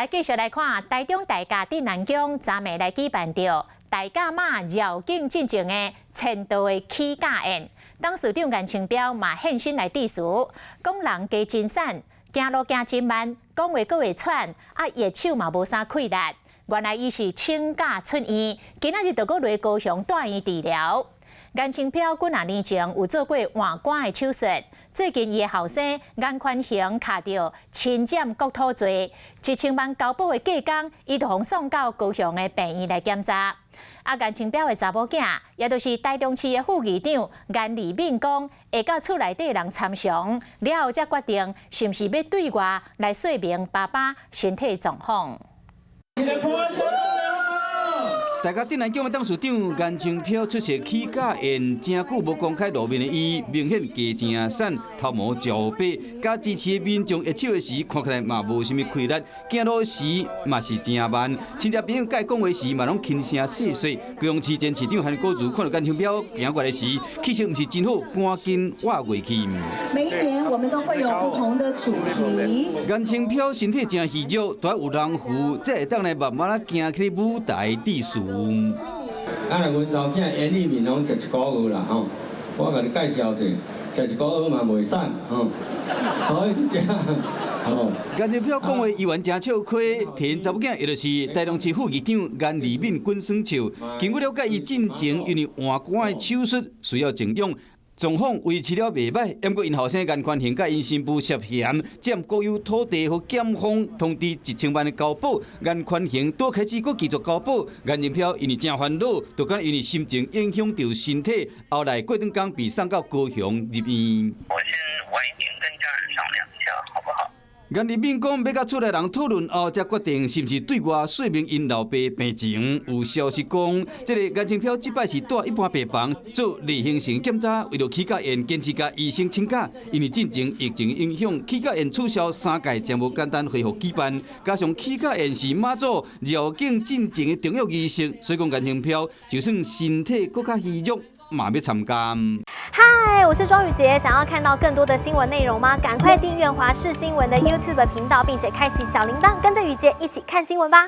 來繼續來看，台中大甲鎮瀾宮昨暝來舉辦著大甲媽繞境進前的千道的起駕宴，董事長顏清標嘛現身來致辭，講人加真瘦，行路行真慢，講話閣會喘，啊，伊的手嘛無啥氣力。原來伊是請假出院，今仔日就閣來高雄住院治療。顏清標幾若年前有做過換肝的手術，最近伊的後生顏寬恆敲著侵佔國土罪，1000萬交保的過工，伊就予送到高雄的病院來檢查。啊，顏清標的查某囝，也就是台中市的副議長顏莉敏講，會佮厝內底人參詳，了後才決定是毋是欲對外來說明爸爸身體狀況。大甲鎮瀾宮的董事長顏清標出席起駕宴，誠久無公開露面的伊，明顯加誠瘦，頭毛焦白，佮支持的民眾握手的時，看起來嘛無啥物氣力，行路時嘛是誠慢，親戚朋友佮伊講話時嘛攏輕聲細說。高雄市前市長韓國瑜看著顏清標行過來時，氣色毋是真好，趕緊倚過去。每一年我們都會有不同的主題。顏清標身體誠虛弱，都有人扶，才會當來慢慢仔行去舞台致辭。啊，若阮查某囝顏莉敏攏食一個月啦吼，我共你介紹者，食一個月嘛袂瘦吼，所以就這樣。顏清標講話猶原誠笑詼，提𪜶查某囝，也就是台中市副議長顏莉敏滾耍笑。根據了解，伊進前因為換肝的手術需要靜養。狀況維持了袂䆀，毋過𪜶後生顏寬恆佮𪜶新婦涉嫌佔國有土地，予檢方通知一千萬的交保，顏寬恆拄開始閣繼續交保，顏清標因為誠煩惱，就敢因為心情影響著身體，後來過兩工被送到高雄入院。我先晚一點跟家人商量一下，好不好？顏莉敏講，欲佮厝內人討論後，才決定是毋是對外說明𪜶老爸病情。有消息講，這個顏清標這擺是蹛一般病房做例行性檢查，為著起駕宴堅持共醫生請假，因為進前疫情影響，起駕宴取消三屆，誠無簡單恢復舉辦。加上起駕宴是媽祖繞境進前的重要儀式，所以講顏清標就算身體閣較虛弱，嘛欲參加。嗨，我是莊宇傑，想要看到更多的新聞內容嗎？趕快訂閱華視新聞的 YouTube 頻道，並且開啟小鈴鐺，跟着宇傑一起看新聞吧。